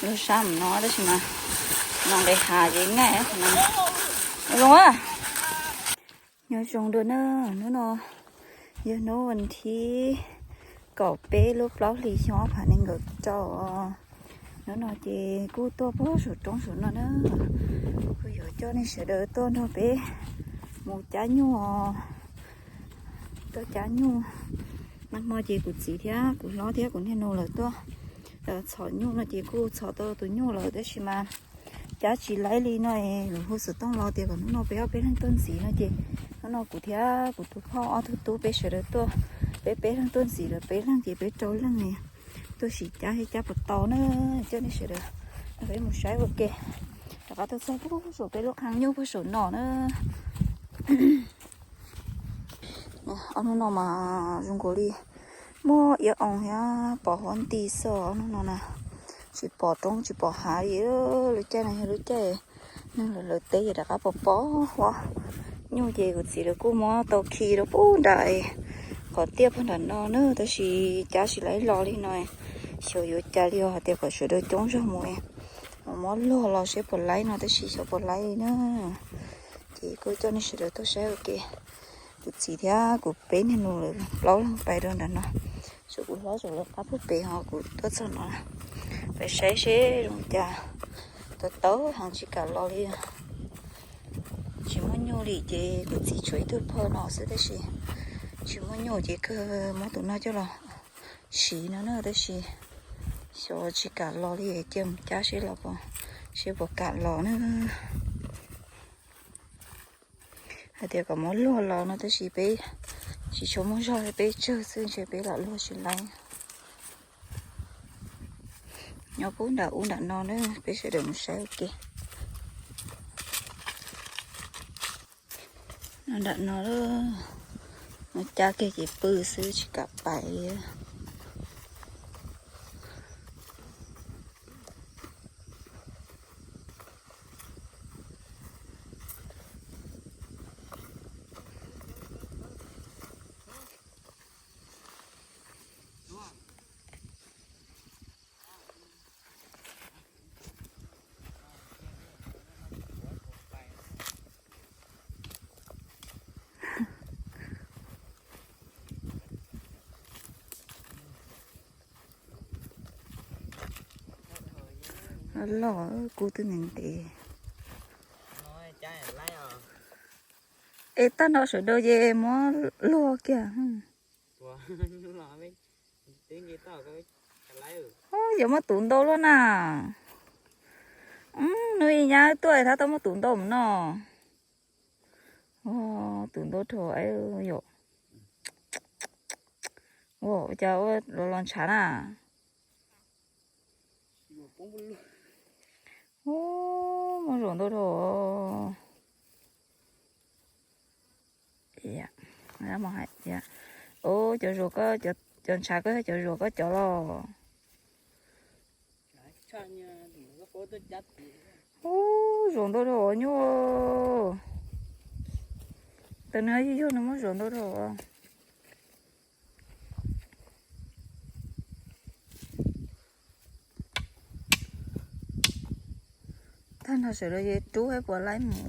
Lub sab mus no tab sis mas no nqis hav ces nqaij no zoo a. Nyob zoo dua na, hnub no yog hnub vas thib kaum peb lub plaub hlis xyoo ob phav nees nkaum rau. Hnub no ces kuj tuaj puag saum roob saum no na, kuj yuav coj nej sawv daws tuaj nrog peb mus cab nyuj. Tuaj cab nyuj. Nag hmo ces kuv txiv thiab kuv hlob thiab kuv niag nus lawv tuaj txhom nyuj no ces kuj txhom tau tus nyuj lawm tab sis mas cab tsis laib li no es lawv hu xov tooj los tias kom hnub no peb ob peb leeg tuaj ntxiv no ces hnub no kuv thiab kuv tus phauj ob tug tub peb sawv daws tuaj, peb peb leeg tuaj ntxiv lawv peb leeg ces peb rau leej ne tuaj sim cab thiab cab puas tau na. Coj nej sawv daws peb mus saib ua ke. Rov qab tuaj txog puag saum peb lub qhov nyuj puag saum no na. Ob hnub no mas zoo nkaus li muaj iab oo thiab pos huab nti xwb ob hnub no na. Tsis pom roob tsis pom hav li. Lub caij no yog lub caij neeg lawv teb ces rov qab pos pos huab. Nyuj ces kuv txiv lawv kuj muab tau khi rau puag nram qhov tiaj puag nram no na tab sis cab tsis laib los li no. Xyov yuav cas li os, hais tias kom sawv daws coob zog mus, mus muab luag los seb puas laib no tab sis xyov puas laib li na. Ces kuj coj nej sawv daws tuaj saib ua ke. Kuv txiv thiab kuv peb niag nus lawv plaub leeg pais rau nram no, tshuav kuv hlob tshuav lawv qab puag pem ho kuv tuaj txog no. Pais saib seb zoo cas. Tau tau heev tsis kam los li. Tsis muaj nyuj li ces kuv txiv tshuav ib tug phauj no xwb tab sis tsis muaj nyuj ces kawg muab tus no coj los siv no na tab sis xyov tsis kam los li, cia mus cab seb los, seb puas kam los na. Hais tias kom muab luag los no tab sis peb tsis tshua muaj zog, peb tsawg xwb ntshe peb lam luag tsis laib. Nyob puag nram ub nram no na, peb sawv daws mus saib ua ke. No nram no, no cab kiag ces pw xwb tsis kam pais li. Loj kub twb ntev ntev. Es tag nrho sawv daws ces muab luag kiag. Ub, yuav muab tuv ntau luaj na. Hnub ib nyab tuaj thab tau muab tuv ntau mus no. Tuv ntau dhau yom. Ua cas ua los los ntshav na. Ub, muab zuam ntau dhau. Ub, cov zuam koj, cov ntshav koj, cov zuam koj cov los. Ub, zuam ntau dhau nyuj. Tus nws yug yug nws muab zuam ntau dhau. Tag nrho sawv daws ces rub hab puas laib mus.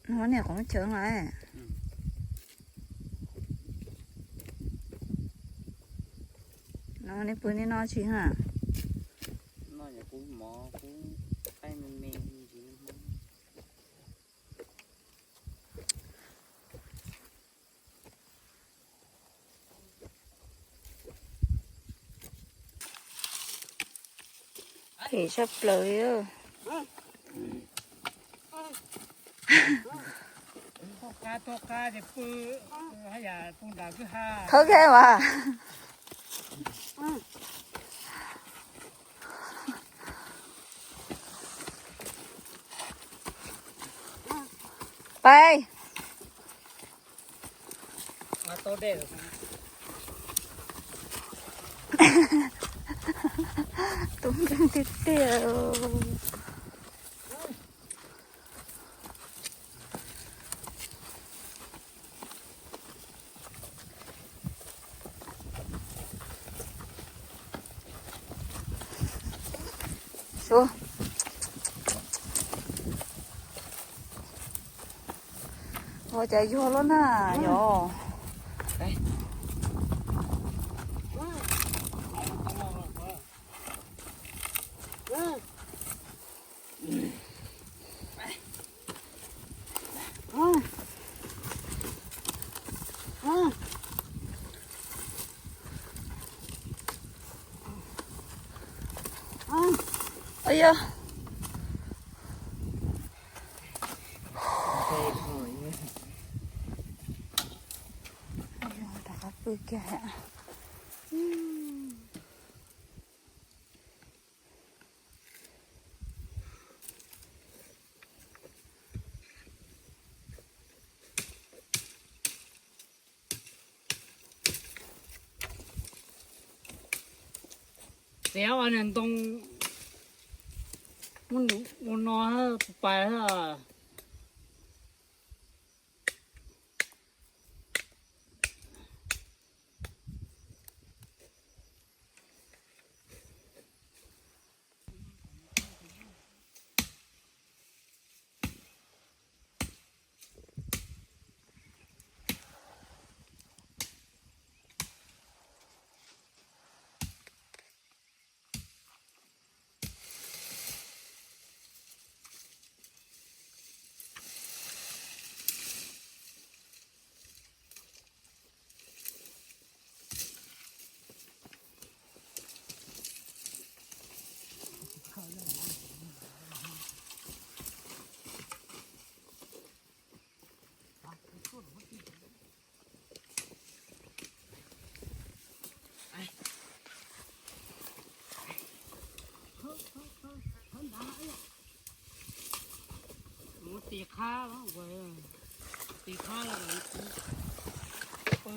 No niam qhov chaw no. No nej pw nej noj tsi ha? Phem tshaj plaws li. Thawb kiag mas. Pais. Tub nkeeg tiag tiag. Ua cas yuag loj na yog. Yog, rov qab pw kiag. Txiav ua niag ntoo muab nws ua no pais. Mus tis qab, tis qab los pw.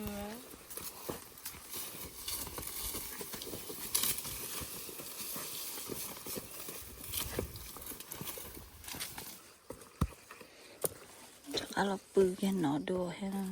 Rov qab los pw kiag no dua thiab.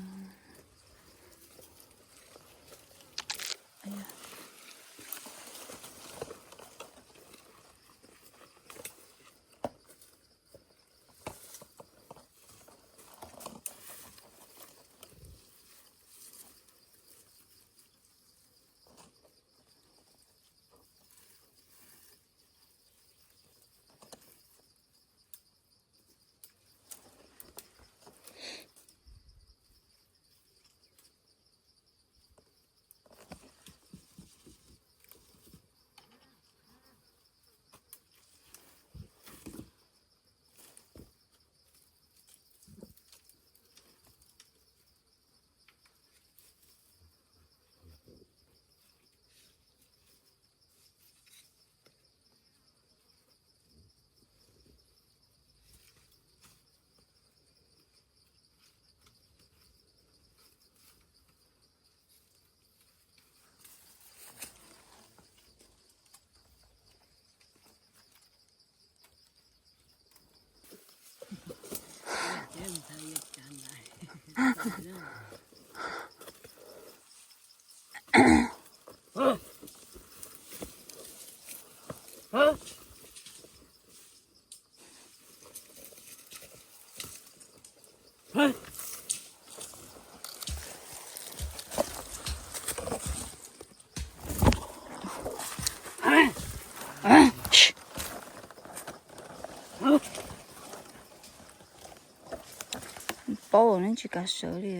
Paub neb tsis kav sawv li.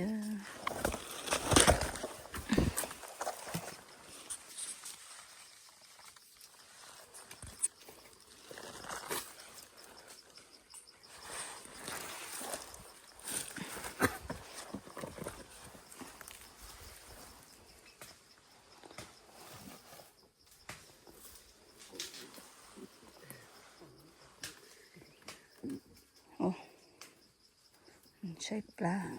Tshaib plab.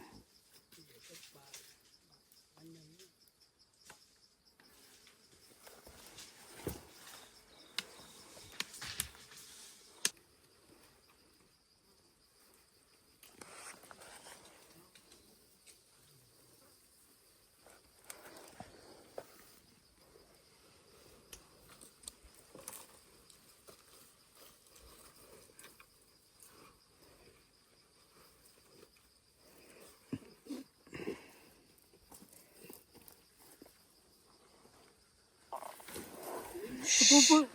Noj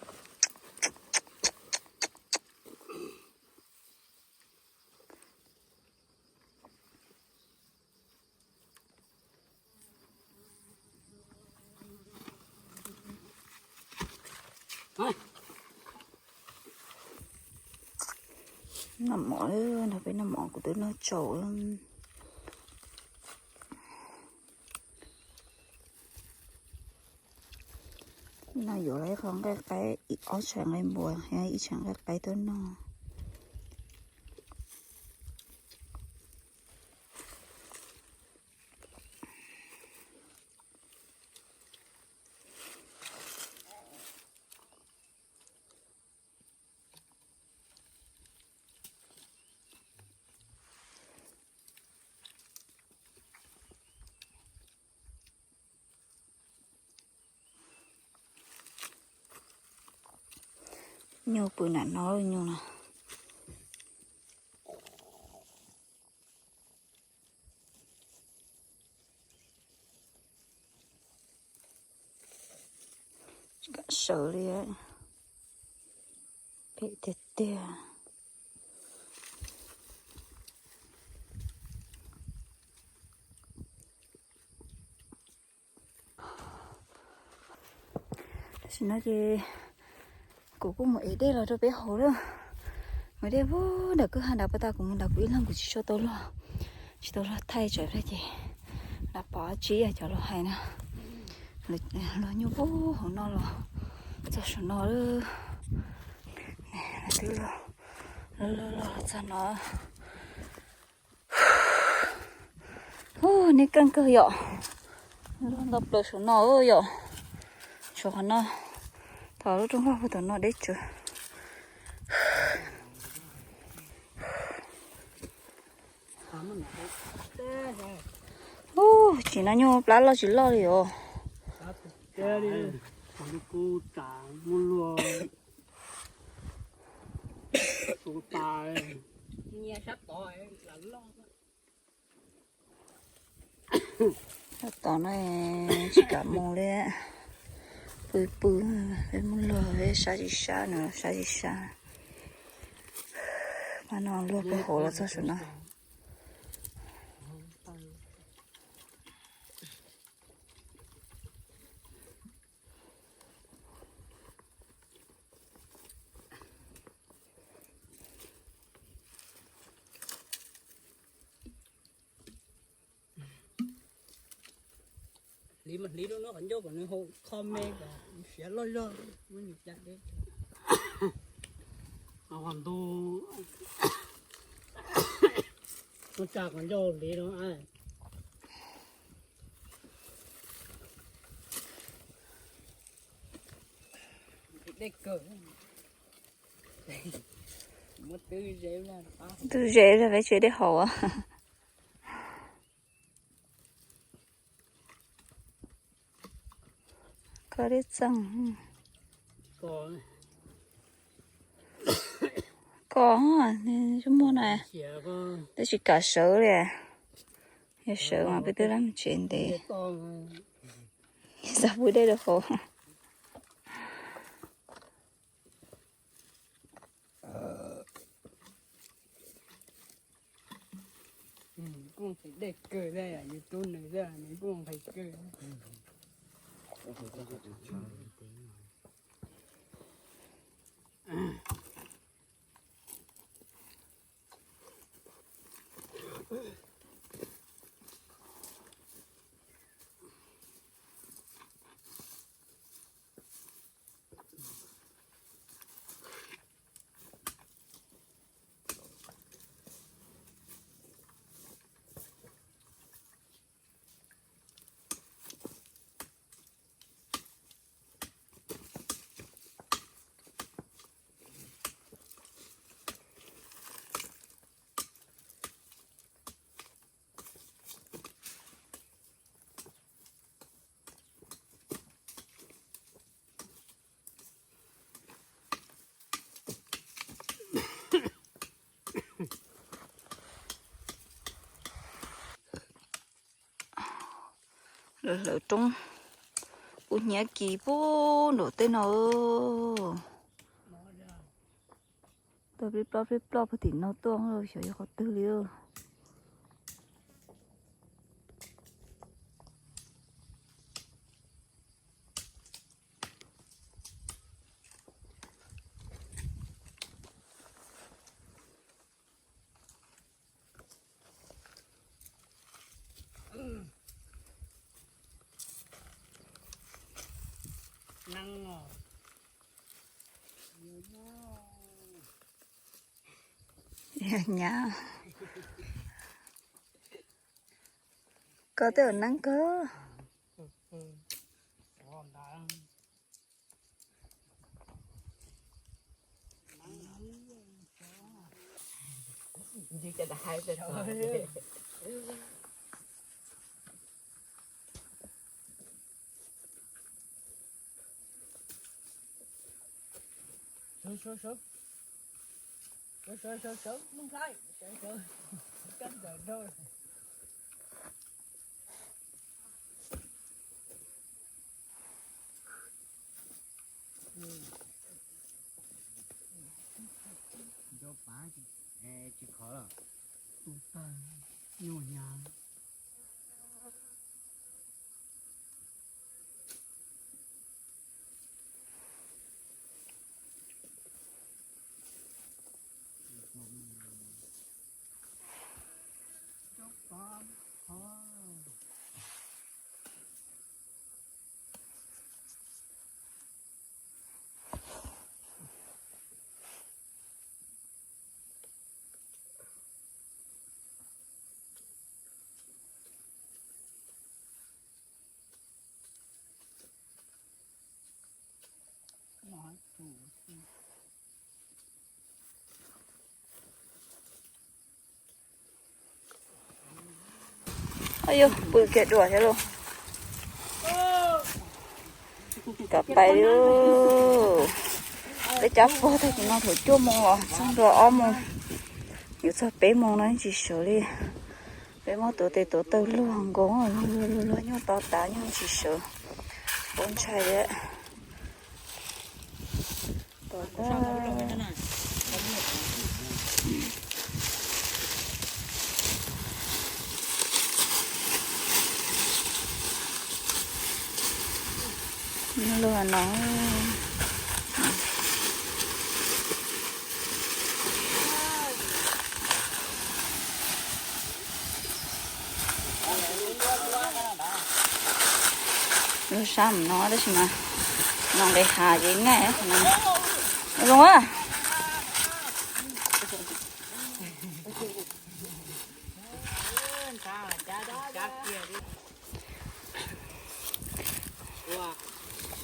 mov, nrog peb noj mov kuv twb noj tsaus. No yuav los ib qho nqaij qaib, ob tshais nqaij npua, ib tshais nqaij qaib tuaj noj. Nyuj pw nram no, nyuj no. Kam sawv li, phem tiag tiag. Tam sim no ces kuv kuj mus ev dej los rau peb haus lawm. Mus dej ub nram kwj ha nrad, pas tas kuv mus nrad kuv ib leeg kuv tsis tshua tau luag, tsis tau luag thaij tsam pliag ces nrad pom tsib yog cov luag hais na. Luag nyuj ub hauv no los txog saum no lawm. Twb los, los los txog no. Ub, neb keej kawg yom. Luag ntau plaws saum no yom. Tshuav qhov no, thaum lub rooj vag puag tom no deb tsawv. Ub, tsim no nyuj plab loj tsis loj li os. Sab tom no tsis kam mus li, pw pw, peb mus luag peb sab tsis sab no, sab tsis sab. Pab no luag peb hauv los txog saum no. Hliv mas hliv lub no qhov ncauj kom nws haus kho me kom siav loj zog, muab nws cam deb. Qhov ntu, muab tsa qhov ncauj hliv no. Dej kawg. Muab twb ze, twb ze peb tsev dej haus. Koj dej txeeg. Koj, muaj na, twb tsis kam sawv li. Yog sawv mas peb twb lab mus tsev ntev. Xav pub dej rau hauv. Kuj nqhis dej kawg thiab, yus tub nws thiab nws kuj nqhis kawg. Lawv hlawv roob, Kuv hnyav kis pub nraum tej no. Tawg plib plob plib plob puag tim no tuaj, xyov yog qhov twg li. Nyab, koj twb ua neeb kawg. Sawv, sawv, sawv. Sawv, sawv, sawv, sawv, Looj Thaib, sawv, sawv. Kab ntawm nrau. Nrau pav tsis khov los, tu tawg, nyuaj hnyav. Au yog, pw kiag dua thiab lauj. Kam pais li. Peb cab pog tag kis no thaum cuaj moos los txog ntua ob moos, yuav txog peb moos no yeej tsis sawv li. Peb muab tuav tes tuav taw luag nkoos, luag luag luag nyuj to tas nyuj tsis sawv, poob ntshai li. Tom tag. Luag no. Luag sab mus no tab sis mas no nqis hav ces ngaij no. Zoo a.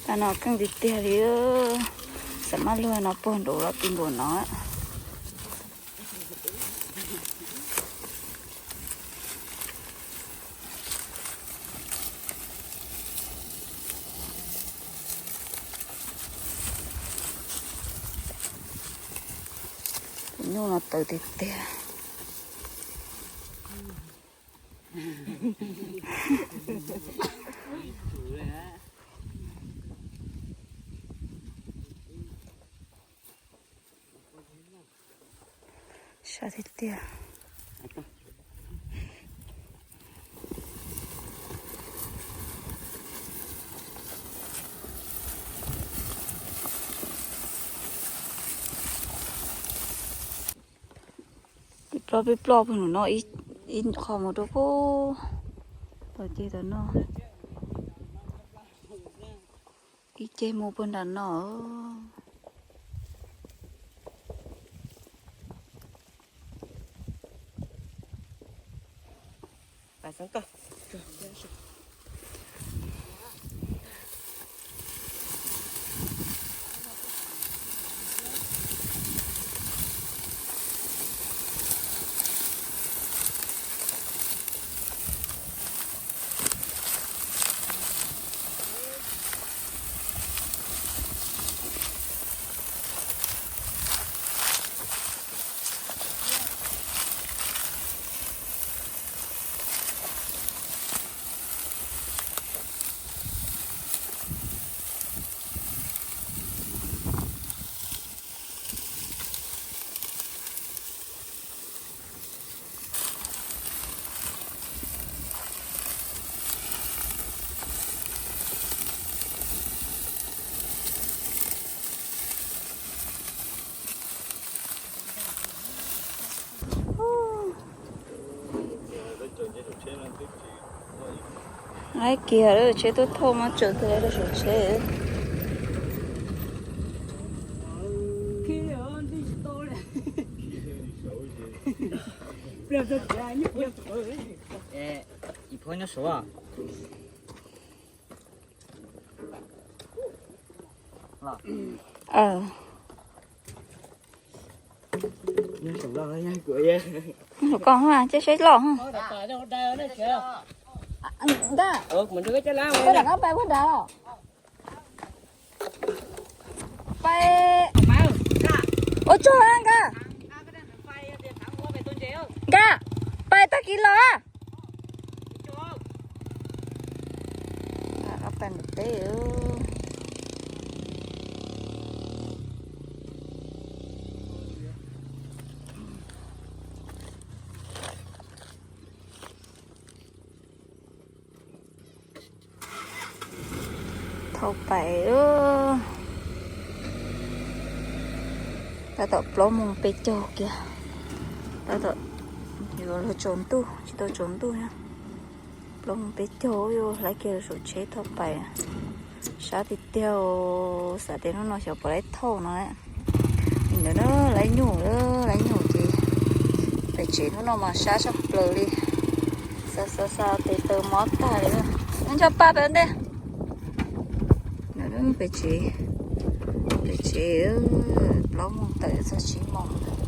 Tag no keej tiag tiag li. Xam maj luag no puag nraud los pw nkaus no. Tus nyuj no tawv tiag tiag. Sab tiag tiag. Pib ploj pib ploj pug num no ib qho mus rau pug tom ceg tom no. Ib ceg mus puag nram no. Laib kiag lawm, tsheb tuaj thauj mas tseem tig los rau saum tsheb. Koj ces saib loj. Ntag, koj rov qab pais puag nrad los? Pais ua tsaug nkawd. Nkawd pais tag kis los. Thauj pais, tab tom plaub moos peb caug kiag. Tab tom yuav luag tsaus ntuj, tsis tau tsaus ntuj thiab. Plaub moos peb caug, yuav laib kiag saum tsheb thauj pais. Sab tiag tiag, xav tias hnub no xyov puas laib thauj no. Ntawd na, laib nyuj, laib nyuj ces pem tsev hnub no mas sab tshaj plaws li. Xa xa xa tes taw mob tag li. Nco pa pem ntej. Pem tsev, pem tsev plaub moos tawm txog tsib moos.